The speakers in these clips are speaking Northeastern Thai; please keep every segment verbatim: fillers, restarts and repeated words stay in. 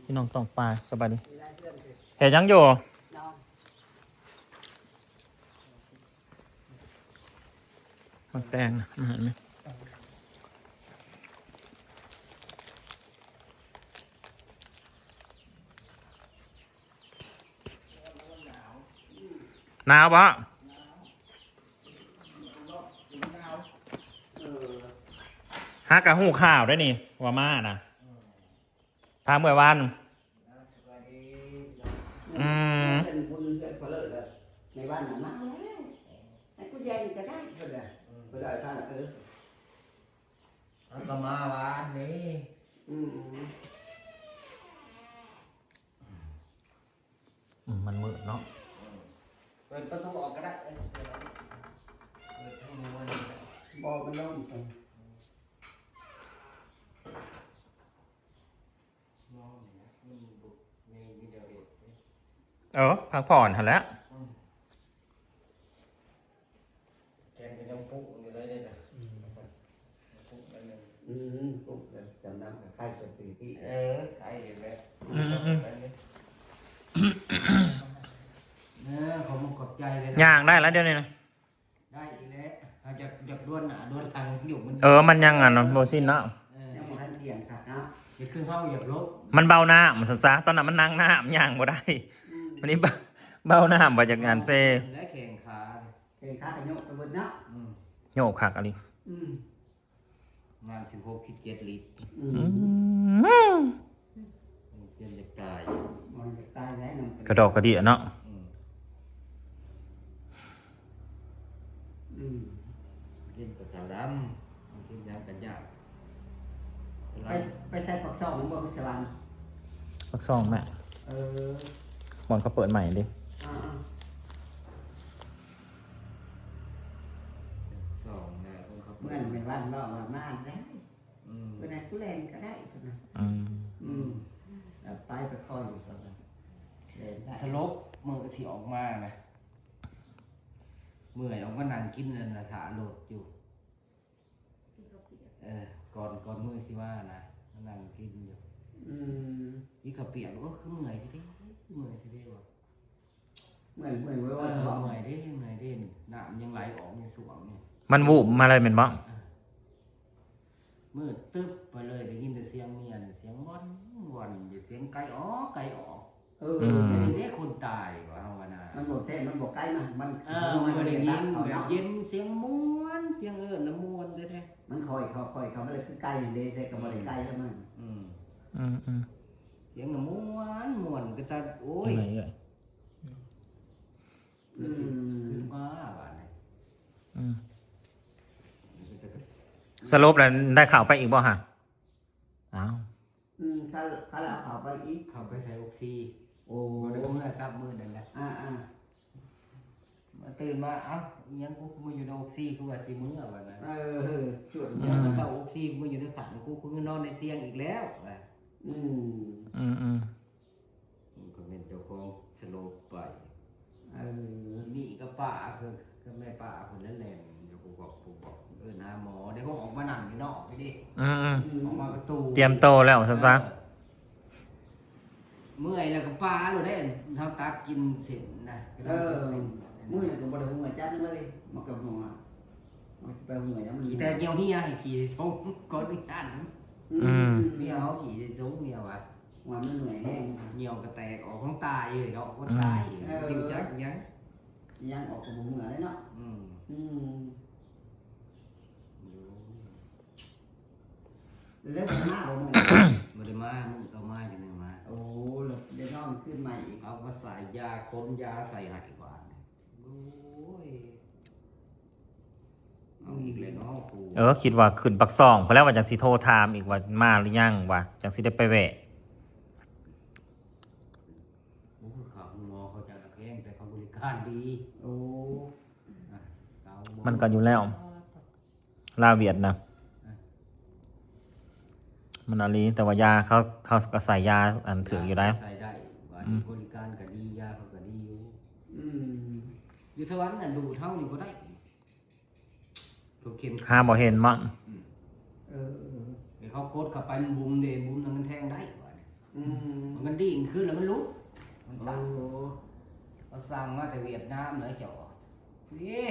พี่น้องต้องปลาสบายดี เห็นยังอยู่ หมากแตงนะ มันหันไหม หนาวปะ หากะฮู้ข่าวได้นี่ ว่ามานะ ถามเมื่อวาน อืม เป็นบุญเกิดพอเลิศอะ ในบ้านน่ะมาแล้ว ให้กูแย่งก็ได้เพิ่นน่ะ เพิ่นได้ท่านน่ะ เออ มันก็มาวานนี้ อืม อืม มันมืดเนาะ เปิดประตูออกก็ได้ เออ เปิดทางนู้นก็ได้ บอกมันลงไป นอนเนี่ยมันบุกในวิดีโอเดทเนี่ย เออ พักผ่อนหั่นแหละ อืม แกนก็ยังปุ๊อยู่เลยเนี่ยนะ อืม ปุ๊อันหนึ่ง อืม ปุ๊แล้วจำนำกับไข่ตัวสี่ที่ เออ ไข่อยู่แล้ว อืมอืมอืม อันนี้ เออ ขอบคุณขอบใจเลยนะ ย่างได้แล้วเดี๋ยวนี้นะ ได้อีกแล้ว เอาจาก จากด้วนหน้าด้วนหลังอยู่มัน เออ มันยังอ่ะเนาะ บ่สิ้นเนาะ เออ ยังบ่ทันเที่ยงครับเนาะ นี่คือเฮาอยากลบ มันเบาน้ำ มันซั่นซะ ตอนนั้นมันนั่งน้ำ ย่างบ่ได้ อืม วันนี้เบา เบาน้ำ บ่จากงานเซ และแข่งขา แข่งขาก็โยกไปเบิดเนาะ อืม โยกคักอะลี อืม น้ำสิบหกขีดเจ็ดลิตร อืม อืม มันเป็นจะตาย มันจะตายแล้วน้ำ กระดอกกระเดี่ยเนาะ อืม อืม กินกระทะดำ มันกินยังกันยาก ไป ไปใส่ปากซองบ่คือสวรรค์ ปากซองแม่ เออ บ่อนเขาเปิดใหม่ดิ อ่าๆ สองนะ คนเขาเปิด เมื่อนแม่บ้านเว้าว่ามาได้ อืม เพิ่นให้กูแล่นก็ได้เพิ่นน่ะ อืม อืม เอ่อ ไปไปคอยอยู่ตอนนั้น แล่นได้ สลบมื้อสิออกมานะ เมื่อยออกมานั่งกินนั่นน่ะ ถ่ารถอยู่ เออ ก่อน ก่อนมื้อสิมานะ มานั่งกินอยู่ อืม อีกข้าวเปียก โอ้ คือเมื่อยแท้ๆ คือเมื่อยแท้ๆ ว่ะ เมื่อย เมื่อยเว้ย เออ เมื่อยเด้ เมื่อยเด้ น้ำยังไหลออกอยู่ช่วงนี้ มันวูบมาเลยแม่นบ่ อ่ะ มืดตึ๊บไปเลย ได้ยินแต่เสียงเมียนี่ เสียงว่อนว่อนอยู่ เสียงไก่ออก ไก่ออก เออ อืม อันนี้เด้คนตายว่าเฮาว่านะ มันบ่แท้ มันบ่ไกลมา มัน เออ มันบ่ได้ยิน มันบ่ได้ยิน แบบเย็น เสียงม่วน เสียงเอิ้นน่ะม่วนแท้ๆ มันค่อยเข้า ค่อยเข้า มันเลยคือไกลนั่นเด้ แต่ก็บ่ได้ไกลแล้วมัน อืม อืม อืม เสียงน่ะม่วน ม่วนก็แต่ โอ้ย เหนื่อยเลย อืม ขึ้นมาบาดนี้ อืม สรุปแล้วได้เข้าไปอีกบ่ฮะ อ้าว อืม เขา เขาเอาเข้าไปอีก เข้าไปใส่ออกซิ โอ้ บ่ได้เมื่อจับมือนั่นแหละ อ่า อ่า มาตื่นมา เอ้า อิหยังกูคือมาอยู่ในออกซิ คือว่าสิเมื่อวะนะ เออ จวด อืม เดี๋ยวมันก็ออกซิ กูมาอยู่ในขัน กูคือนอนในเตียงอีกแล้วว่ะ อืม อืม อืม มันก็เป็นเจ้าของสลบไป เออ นี่ก็ป้าคือ ก็แม่ป้าคนนั้นแหละ เดี๋ยวกูบอก กูบอก เออ หาหมอ เดี๋ยวเขาออกมานั่งอยู่นอกนี่ดิ อืม อืม ออกมาประตู เตรียมโตแล้วซั่นซะ เออ เมื่อยแล้วก็ป้าโลดได้ เฮาตักกินเส้นนะ เออ มื้อนั้นก็บ่ได้หัวจักเลย มันก็หัว มันสิไปหัวหยังมัน ขี่แต่เหี่ยวเหี่ยให้ขี่ส่งก่อนนี่นั่น อืม อืม เมียเฮาขี่ส่งเมียว่ะ ว่ามันเหนื่อยแฮง เหี่ยวก็แตกออกของตายเลยเนาะ คนตาย อืม เออ กินจักหยัง ยังออกก็บ่หัวเลยเนาะ อืม อืม แล้วมันมาบ่มื้อนี้ บ่ได้มา มื้อต่อมาจังได้มา โอ้ แล้วได้นอนคืนใหม่อีก เอามาใส่ยา ขนยาใส่ให้บาดนี้ โอ้ย เอาอีกแล้วเนาะกู เออ คิดว่าขึ้นปากซอง เพราะแล้วว่าจังสิโทรถามอีกว่ามาหรือยังวะ จังสิได้ไปแวะ โอ้ย ขาหมอเขาจะแพง แต่เขาบริการดี โอ้ อ่ะ ขาหมอ มันก็อยู่แล้ว ลาวเวียดนะ อ่ะ มันอะลี แต่ว่ายาเขา เขาก็ใส่ยาอันถืออยู่ได้ ใส่ได้ ว่า อืม บริการก็ดี ยาเขาก็ดีอยู่ อืม อยู่สวรรค์น่ะดูดเท่านี้บ่ได้ เขาเข็ม หาบ่เห็นมั้ง อืม เออ เดี๋ยวเขากดเข้าไปมันบุ๋มเด้ บุ๋มนั่นมันแทงได้ว่าเนี่ย อืม มัน มันดิ่งขึ้นแล้วมันหลุด มันสั่น โอ้ เขาสั่งมาแต่เวียดนามเลยเจ้า นี่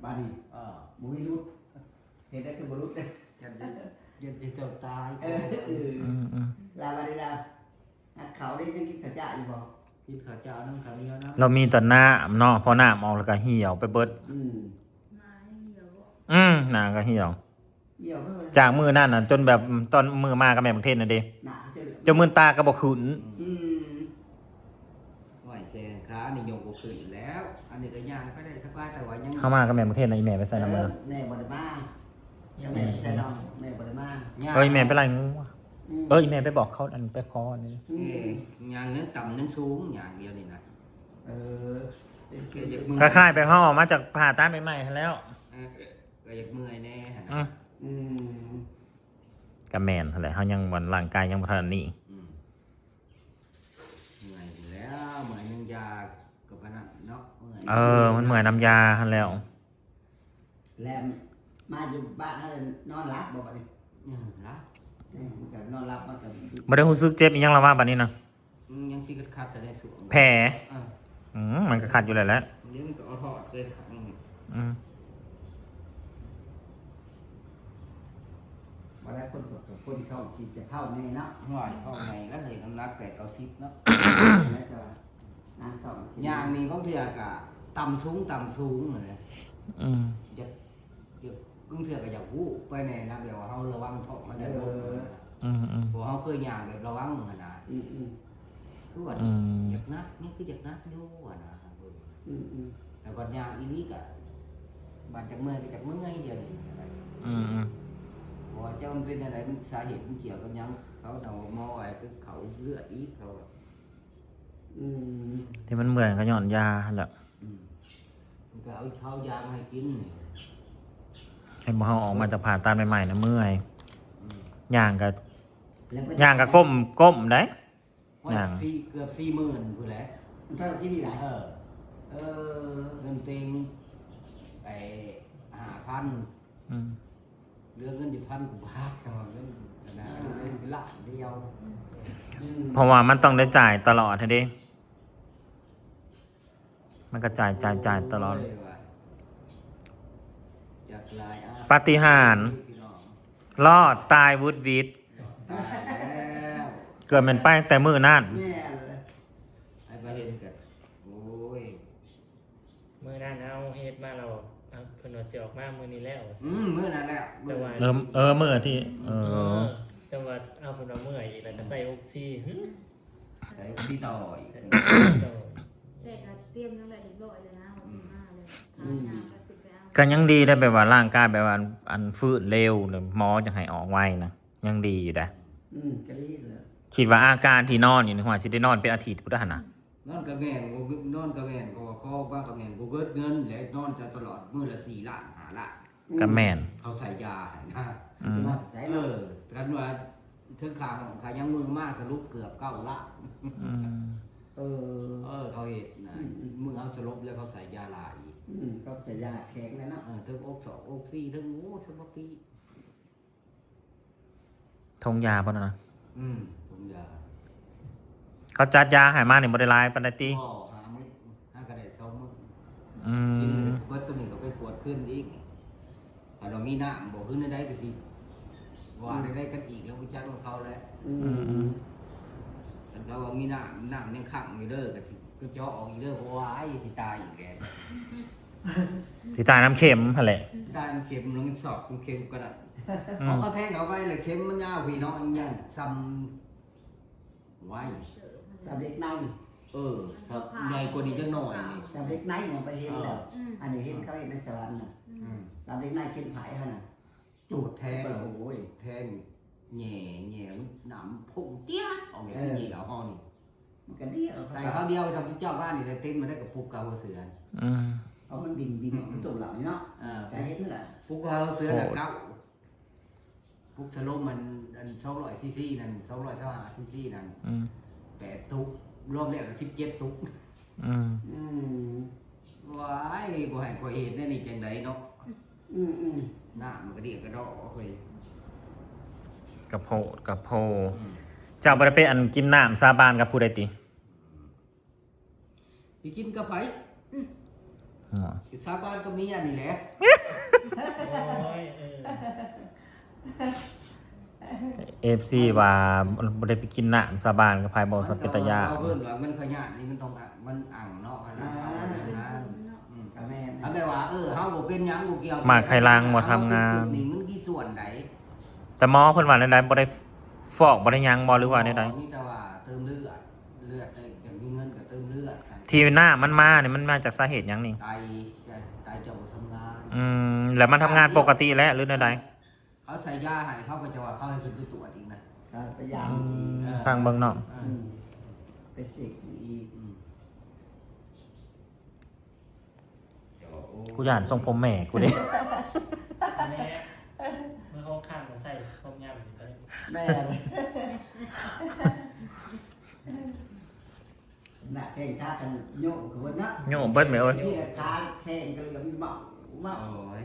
บาดนี้ เออ บ่มีหลุด เฮ็ดได้คือบ่หลุด ยันจะ ยันจะเจ้าตาย เออ เออ อืมอืม ลาบาดนี้ลา นักเขาได้ยังกินข้าวเจ้าอยู่บ่ กินข้าวเจ้าน้ำข้าวเหนียวนะ เรามีแต่น้ำเนาะ พอน้ำออกแล้วก็เหี่ยวไปเบิด อืม หน้าให้เหี่ยวบ่ อืม หน้าก็เหี่ยว เหี่ยวเพิ่น จากมื้อนั้นน่ะ จนแบบตอนมื้อมากับแม่บักเทนน่ะเด้ หน้าเขาจะเหลือง จนมื้อตาก็บ่ขึ้น อืม ไหวแขนขานี่ยกบ่ขึ้นแล้ว อันนี้ก็ย่างไปได้สบาย แต่ว่ายัง เข้ามากับแม่บักเทนน่ะ อีแม่ไปใส่น้ำมัน เออ แม่บ่ได้มา ยังแม่ไปใส่น้ำ แม่บ่ได้มา ย่าง เอ้ย แม่ไปไล่งู อืม เอ้ย แม่ไปบอกเขาอันไปขออันนี้ อืม เอ้ย ย่างเน้นต่ำเน้นสูง อย่างเดียวนี่นะ เออ เป็นเกียรติ คล้ายๆแบบเขาออกมาจากผ่าตัดใหม่ๆหั้นแล้ว เออ ก็อยากเมื่อยแน่หั่นนะ อืม อืม ก็แม่นหั่นแหละ เขายังวันร่างกายยังบ่ทันนี่ อืม เมื่อยอยู่แล้ว เมื่อยยังยากับอันนั้นเนาะ เมื่อย เออ มันเมื่อยน้ำยาหั่นแล้ว แล้วมาอยู่บ้านนั่นนอนหลับบ่บัดนี้ อืม หลับ อืม มันก็นอนหลับ มันก็ บ่ได้รู้สึกเจ็บอีหยังแล้วว่าบัดนี้นะ อืม ยังสิคัดๆ แต่ในสวง แผล เออ อืม มันก็คัดอยู่แล้วแหละ เดี๋ยวมันก็เอาถอดเลยครับ อืม อืม บ่ได้คนกับคนเข้ากินจะเข้าแน่เนาะ ห่วยเข้าในแล้วเลยน้ำหนักแปดเก้าสิบเนาะ แล้วจะว่านั่งเข้ากิน ย่างนี่ของเทื่อกะต่ำสูงต่ำสูงเลย อืม จะ เดี๋ยวบางเทื่อก็อยากฮู้ไปแน่นะ แบบว่าเฮาระวังท้องมันได้บ่ เออ อืมอืม เพราะเฮาเคยย่างแบบระวังหั่นนะ อืมอืม คือว่า อืม อยากหนัก นี่คืออยากหนักอยู่หั่นนะ อืมอืม แล้วบัดย่างอีหลีกะ บัดจักเมื่อยก็จักเมื่อยเดียวนี่ อืมอืม เพราะว่าเจ้ามันเป็นอะไร มันสาเหตุมันเกี่ยวกับหยัง เขาเอาหมอไว้คือเขาเลือดอีก เขา อืม ที่มันเมื่อยก็ย้อนยาหั่นแหละ อืม มันก็เอาข้าวยามาให้กิน เห็นบ่ เฮาออกมาจากผ่าตัดใหม่ๆนะเมื่อย อืม ย่างก็ แล้วมัน ย่างก็ก้ม ก้มได้ โอ้ย ย่าง สี่ เกือบสี่หมื่นพู้นแหละ มันเพิ่มที่นี่หลาย เออ เออ เงินเต็ง ไอ้ ห้าพัน อืม เหลือเงินอยู่พันกว่าบาท แต่ว่าเงินนะ เงินเป็นล้านเดียว อืม เพราะว่ามันต้องได้จ่ายตลอดหั้นเด้ มันก็จ่าย จ่าย จ่ายตลอด โอ้ยว่ะ อยากหลายอ่ะ ปาฏิหาริย์ พี่น้อง รอดตายหวุดหวิด ตายแล้ว เกิดแม่นไปตั้งแต่มื้อนั้น แม่นเลย ให้ไปเห็นกัน โอ้ย มื้อนั้นเอาเฮ็ดมาแล้ว อ่ะ เพิ่นว่าสิออกมามื้อนี้แล้ว อืม มื้อนั้นแหละ แต่ว่า มื้อ เออ เออ มื้อที่ เออ เออ แต่ว่าเอาเพิ่นว่าเมื่อยอีกแล้วก็ใส่ออกซิเจน ใส่ออกซิเจนต่ออีก แต่ก็เตรียมยังไงเรียบร้อยแล้วนะ ว่าสิมาเลย อืม ทานยาก็สิไปเอา ก็ยังดีได้แบบว่าร่างกายแบบว่าอันฟื้นเร็วเลย หมอจั่งให้ออกไวนะ ยังดีอยู่เด้ อืม ก็ดีแล้ว คิดว่าอาการที่นอนอยู่ในหัวสิได้นอนเป็นอาทิตย์พุ้นหั่นนะ นอนกะแม่นบ่ นอนกะแม่น เพราะว่าคอบ้ากะแม่น บ่เกิดเงิน และนอนจะตลอด มื้อละสี่ล้าน ห้าล้าน กะแม่น เขาใส่ยาให้นะ อืม สิมาใส่ เออ กันว่าเทิงค่าห้องค่าหยัง มื้อมาสรุปเกือบเก้าล้าน อืม เออ เออ เขาเฮ็ดนะ อืม อืม มื้อเอาสรุปแล้วเขาใส่ยาหลาย อืม เขาใส่ยาแข็งแล้วเนาะ เออ เทิงอกสองอกสี่ เทิง โอ้ เทิงบักปี ทงยาบ่นะ อืม ทงยา เขาจัดยาให้มานี่บ่ได้หลายปานใดติ บ่ ห้ามื้อ ห้าก็ได้สองมื้อ อืม กินเบิดตัวนี้ก็ไปกวดคืนอีก ถ้าเรามีน้ำบ่ คืนได้ก็สิ ว่าได้ได้กันอีกแล้ว รู้จักของเขาแล้ว อืม อืม คันเขาว่ามีน้ำ น้ำยังขังอยู่เด้อ ก็สิ ก็เจาะออกอีกเด้อ เพราะว่าไอ้สิตายอีกแล้ว สิตายนำเข็มหั่นแหละ ตายนำเข็ม แล้วมันสอบนำเข็มก็ได้ อืม เพราะเขาแทงเอาไว้เลย เข็มมันยาวพี่น้อง อันใหญ่ส่ำ ไว้ ส่ำเหล็กใน เออ ครับ ใหญ่กว่านี้จักหน่อยนี่ ส่ำเหล็กในยังไปเห็นแล้ว อืม อันนี้เห็นเขาเห็นในสวรรค์น่ะ อืม ส่ำเหล็กในเข็มไผหั่นน่ะ จุดแทง โอ้ย แทง แหย่ แหย่ มันน้ำพุ่งเตี้ยดออกอย่างที่ เออ นี่เหรอ ห้องนี่ มันก็เดียว ใส่เขาเดียว จำที่เจ้าบ้านนี่ได้เต็มมาได้กับปุกกาหัวเสือ อืม เพราะมันบิน บินออกเป็นตัวเหล่านี้เนาะ เออ แต่เห็นนั่นแหละ ปุกกาหัวเสือน่ะ โหด เก้า ปุกสโลมมัน อัน สองร้อย ซีซีนั่น สองร้อยยี่สิบห้า ซีซีนั่น อืม แปด ตุก รวมแล้ว สิบเจ็ด ตุก อืม อืม ว้าย บ่ให้ข้อยเห็นแนวนี้จังใดเนาะ อืม อืม น้ำมันกะเดียกกะดอเฮ้ย กะโพดกะโพ อืม เจ เจ้าบ่ได้ไปอันกินน้ำสาบานกับผู้ใดติ สิกินกับไผ อ๋อ สิสาบานกับเมียนี่แหละ โอ้ยเออ เอฟซีว่าบ่ได้ไปกินน้ำสาบานกับไผบ่ สัพพะตะยา เขาเพิ่นว่ามันพยาธินี่มันต้องอ่ะมันอังเนาะขนาดเขาเพิ่นนะอืม ก็แม่น อันแต่ว่าเออเฮาบ่เป็นหยังบ่เกี่ยว หมากไข่ลางบ่ทำงาน นี่มันมีส่วนใด แต่หมอเพิ่นว่าแนวใดบ่ได้ฟอกบ่ได้หยังบ่หรือว่าแนวใด นี่แต่ว่าเติมเลือดเลือดได้อย่างมีเงินก็เติมเลือดให้ ที่หน้ามันมาเนี่ยมันมาจากสาเหตุหยังนี่ ไตไตเจ้าบ่ทำงาน อืม แล้วมันทำงานปกติแล้วหรือแนวใด เขาใส่ยาให้เขาก็จะว่าเขาให้ขึ้นไปตรวจอีกนะ ก็พยายามอีก อืม ฟังเบิ่งเนาะ เอ อื อ มไปเสกอีก อืม กูย่านทรงผมแม่กูเด้ แม่เมื่อห้องข้างมันใส่ต้มยำอยู่ตอนนี้ แม่นน่ะแข่งขากันโยกกับเพิ่นนะ โยกเบิดแม่เอ้ย นี่ก็ขาแข่งกันเลยกับเมาเมา โอ้ย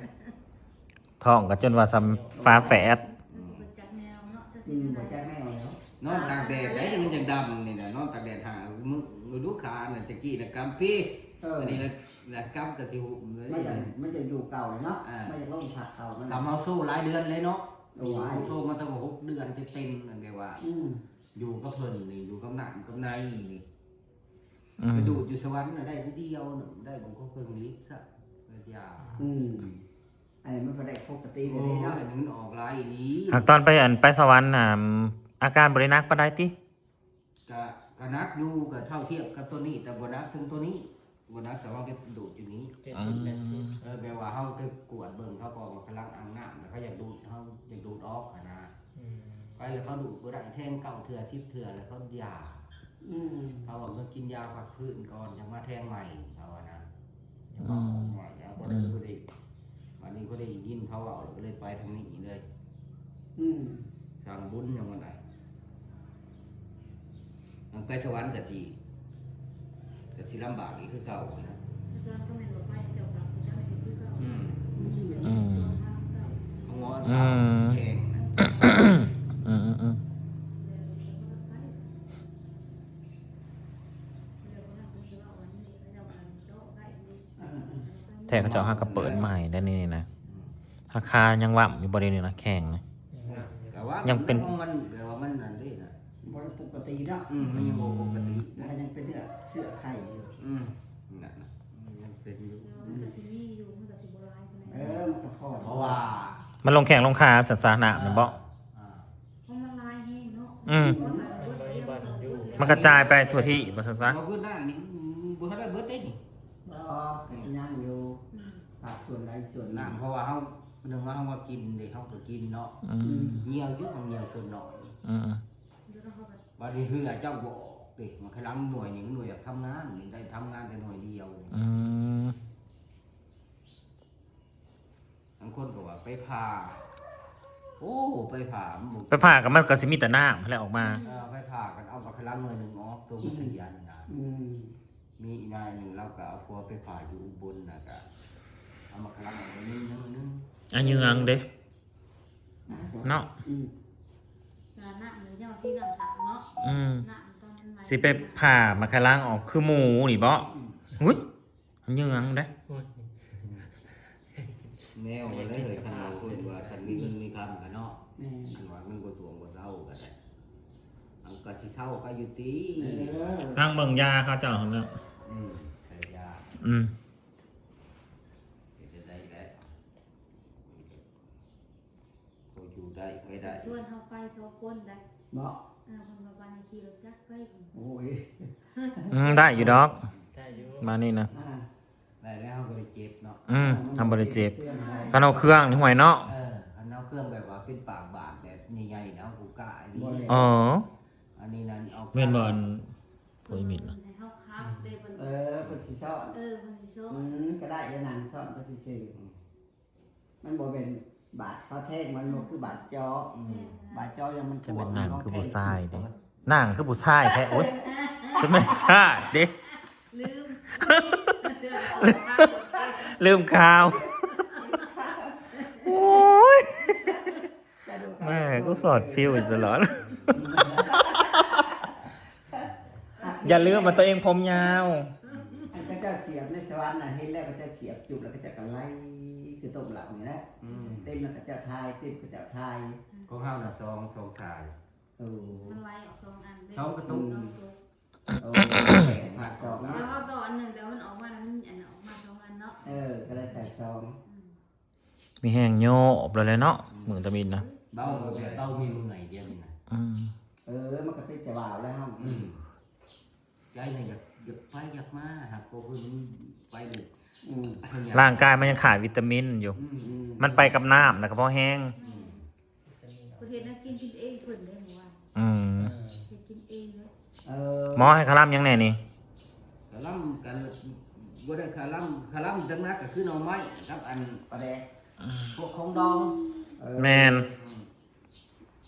ท้องก็จนว่าซำฟ้าแฝด มันก็จักแนวเนาะ อืมบ่จักแนวแล้ว นอนตากแดดได้มันยังดำนี่นะนอนตากแดดหามื้อฤดูกาลน่ะจะกี้น่ะกำปี เออ อันนี้ละละกำก็สิหุบเลย มันจะมันจะอยู่เก่าเลยเนาะ อ่า มันจะลงผักเก่ามัน สามเอาโซ่หลายเดือนเลยเนาะ โอ้ย โซ่มาตั้งแต่หกเดือนเต็มๆนั่นแกว่า อืม อยู่กับเพิ่นนี่อยู่กับน้ำกับในนี่ อืม ไปดูดอยู่สวรรค์น่ะได้ผู้เดียวน่ะได้ของเขาเพิ่งลิตรซะยา อืมอันนี้มันก็ได้ปกติเล โอ้ ย ย เนาะ อันนี้มันออกหลายอีหลี หากตอนไปอันไปสวรรค์น่ะอาการบ่ได้หนักปานใดติ ก็ก็หนักอยู่ก็เท่าเทียบกับตัวนี้ แต่บ่หนักถึงตัวนี้บ่หนักแต่ว่าเก็บดูดอยู่นี้ เจ็ดสิบแปดสิบ เออแปลว่าเขาไปกวดเบิ่งเขาก็กำลังอ่างน้ำแล้วเขาอยากดูดเขาอยากดูดออกอะนะ อืม ไปแล้วเขาดูดบ่ได้แทงเก้าเทื่อสิบเทื่อแล้วเขาหย่า อืม เขาบอกต้องกินยาพักฟื้นก่อนจะมาแทงใหม่เขาอะนะจะมาออกใหม่แล้วก็ได้ก็ได้วันนี้ก็ได้ยินเขาเอาก็เลยไปทางนี้เลย อืม สร้างบุญยังวันไหนมันไปสวรรค์กับจีกับสิลำบากอีกคือเก่านะ อาจารย์ก็ไม่รู้ไปเกี่ยวกับอาจารย์คือเก่า อืม อืม เขางอ อืม แข่งนะ อืมอืมอืม เออ แท้เขาเจ้าหากระเปิดใหม่ได้นี่นะ อืม ราคายังว่ำอยู่บ่ได้นี่นะแข่งนะ ยังงามอยู่ แต่ว่า ยังเป็น มันแต่ว่ามันนั่นเด้นะ บ่ปกติเนาะ อืมมันยังบ่ปกติ มัน นะ ยังเป็นเลือดเสื้อไข่อยู่ อืมนั่นน่ะมันยังเป็นอยู่ มันก็สิมีอยู่มันก็สิบ่ร้ายขนาด เออมันก็พอ เพราะว่า มันลงแข่งลงขาสันสาหนะมันบ่ อ่า เพราะมันร้ายแห้งเนาะ อืม มันก็เบิดเรื่องมันก็เบิดเรื่อง มันกระจายไปทั่วที่บ่ซั่นซะ เราคือน้ำนี่บ่ทันได้เบิดได้นี่ อ๋อแต่ยังอยู่ปากส่วนใดส่วนหนึ่ง น้ำเพราะว่าเขาหนึ่งว่าเขาว่ากินเด้เขาก็กินเนาะ อืม เหี่ยวอยู่ของเหี่ยวส่วนน้อย อืม เดี๋ยวเราเข้าไป บาดนี้เฮือเจ้าบ่ออกเด้มันกำลังหน่วยหนึ่งหน่วยอยากทำงานนี่ได้ทำงานแต่หน่วยเดียว อืม บางคนก็ว่าไปผ่า โอ้ไปผ่ามันบ่ ไปผ่ากับมันก็สิมีแต่น้ำแหละออกมา เออไปผ่ากันเอาบักขลังหน่วยหนึ่งออกตัวมันขยันนะ อืม มีอีนายหนึ่งเราก็เอาผัวไปผ่าอยู่อุบลนะก็เอาบักขลังออกมาหนึ่งหนึ่งหนึ่ง อันยืงเด้เนาะ อืม งานหน้าหมูเจ้าซีน้ำสามเนาะ อืม หน้ามันต้องมัน สิไปผ่ามาคาล้างออกคือหมูนี่บ่หุ้ยอันยืงเด้ โอ้ย แนวกันเลยคันเราเพิ่นว่าคันมีเงินมีคำกันเนาะ แม่น อันว่ามันบ่ทวงบ่เศร้ากันแหละอันก็สิเศร้าไปอยู่ติ เออ ทางเบิ่งยาเขาเจ้าหั่นน่ะ อืมใส่ยา อืม เฮ็ดจะได้แหละ เขาอยู่ได้ไปได้ ชวนเขาไปสองคนได้ เนาะ เออคนมาบ้านขี่รถจักรไป โอ้ย อืมได้อยู่ดอก ได้อยู่ มานี่นะ อ่า ได้แล้วเขาก็ได้เจ็บเนาะ อืมทำบ่ได้เจ็บ เครื่องอะไร คันเอาเครื่องนี่ห้อยเนาะ เอออันเอาเครื่องแบบว่าเป็นปากบาดแบบใหญ่ๆนะกูกะอันนี้ บ่เลย อ๋อ อันนี้นั้นเอา แม่นบ่อันโอ้ยมิดนะ ให้เขาขับเด้มัน เออเพิ่นสิสอน เออมันสิโซ่ อืมก็ได้แล้วนางสอนก็สิซื้อมันบ่เป็นบาดเขาแทงมันบ่คือบาดเจาะ อืม บาดเจาะยังมัน จะเป็นหนังคือผู้ชายเด้ หนังคือผู้ชายแท้โอ๊ยจะไม่ใช่เด้ ลืม ลืมข่าว โอ๊ย แม่ก็สอดฟิวอยู่ตลอด อย่าลืมว่าตัวเองผมยาว อันเขาเจ้าเสียบในสวรรค์น่ะ เห็นแล้วเขาเจ้าเสียบจุ่มแล้วเขาเจ้าก็ไหลคือต้มเหล้านี่แหละ อืม เต็มแล้วเขาเจ้าทาย เต็มเขาเจ้าทาย ของเฮาน่ะสองสองสาย โอ้ มันไหลออกสองอันเลย สองกระตุก สองกระตุก โอ้ผักสอง แต่ เนาะ ว่าตอนหนึ่งแต่มันออกมาแล้วมันอันออกมาสองอันเนาะ เออ ก็เลยใส่สอง อืม มีแห้งโยบเลยเนาะมือตะมินนะ เบาแบบเบามีมือหน่อยเดียวนี่นะ อืม เออ มันก็เป็นจะวาวแล้ว อืมใจเนี่ยอยากอยากไปอยากมาหากโกคือมันไปเลย อืม ร่างกายมันยังขาดวิตามินอยู่ อืม อืม มันไปกับน้ำนะกระเพาะแห้ง อืม ประเทศนั้นกินกินเองเพิ่นได้หมู่ว่า อืม เฮ็ดกินเองเลย เออ หมอให้คาร่ำยังแน่นี่ คาร่ำกันบ่ได้คาร่ำคาร่ำจังนักก็คือหน่อไม้ครับอัน ปลาแดก พวกของดอง เออ แมน อืม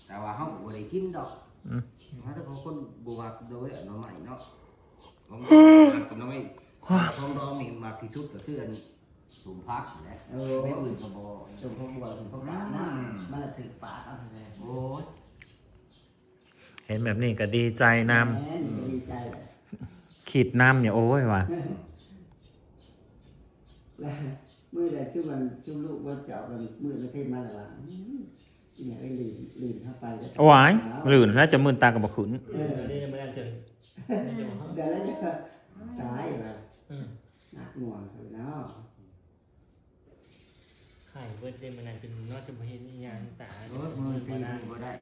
แต่ว่าเฮาก็บ่ได้กินดอก อืม เฮาแต่ของคนบ่มักโดยหน่อไม้เนาะของมักกับหน่อไม้ของดองนี่มักที่สุดก็คืออันสมพักแหละ เออ ไม่อื่นก็บ่ สมพงษ์บัวสมพงษ์กาดนะ อืม มันละถือปากเอาเลย โอ้ย เห็นแบบนี้ก็ดีใจนำ แม่นก็ดีใจแหละ คิดนำเนี่ยโอ้ยว่ะ แล้วมือใดที่มันชุมลูกว่าเจ้ามันมือประเทศมาแล้วว่าอืมเนี่ยไอ้ลืมลืมเข้าไปแล้ว โอ้ยลื่นแล้วจะมื่นตากับบ่ขึ้น เออ นี่มันอาจจะ เดี๋ยวแล้วจะตายละ อืม หนักหน่วงเลยเนาะ ไข่เบิดเดมันอาจจะนอกจะบ่เห็นอีหยังตา โอ้ยมือตีนี่บ่ได้